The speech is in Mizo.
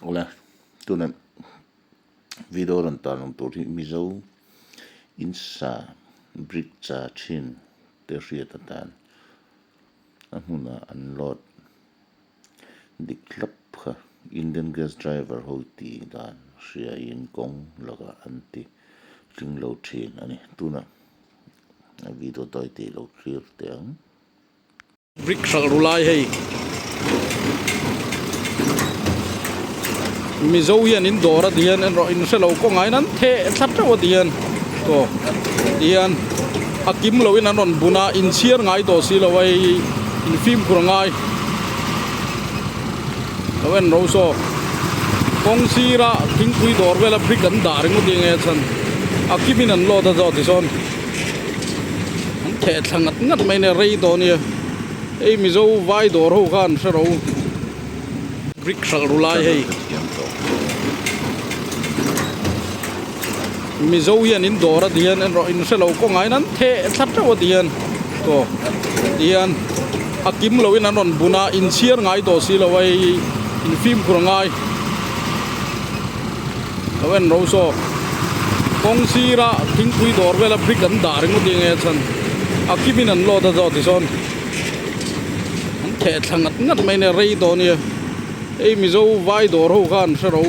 Awle, tuna video rawn tarlang tur hi Mizo insa brick cha thin te hriat atan a hmunah an load dik hlap kha Indian gas driver ho tih dan hriain kawng lakah an ti tling lo thin a ni. Tuna video tawi tih lo clear teh ang. Brick hralh ru lai hei Mizo hian in dawr a ti hian en rawh in hrelo kawngah hian an theh thla teuh a ti hian aw ti hian a kim lo in an rawn bun a in chhiar ngai tawh si lo a hei in fimkhur a ngai lo en ro saw kawng sira thingpui dawr vela brick an dah ringawt eng nge a chhan a kim in an load a zawh tisawn. An theh thla ngat ngat mai nia rei tawh ania hei mizo vai dawr ho kha an hre ro brick hralh ru lai hei mizo hian in dawr a ti hian en rawh in hre lo kawngah hian an theh thla teuh a ti hian aw ti hian a kim lo in an rawn bun a in chhiar ngai tawh si lo a hei in fimkhur a ngai. Lo en ro saw kawng sira thingpui dawr vela brick an dah ringawt eng nge a chhan a kim in an load a zawh tisawn an theh thla ngat ngat mai nia rei tawh ania hei mizo vai dawr ho kha an hre ro.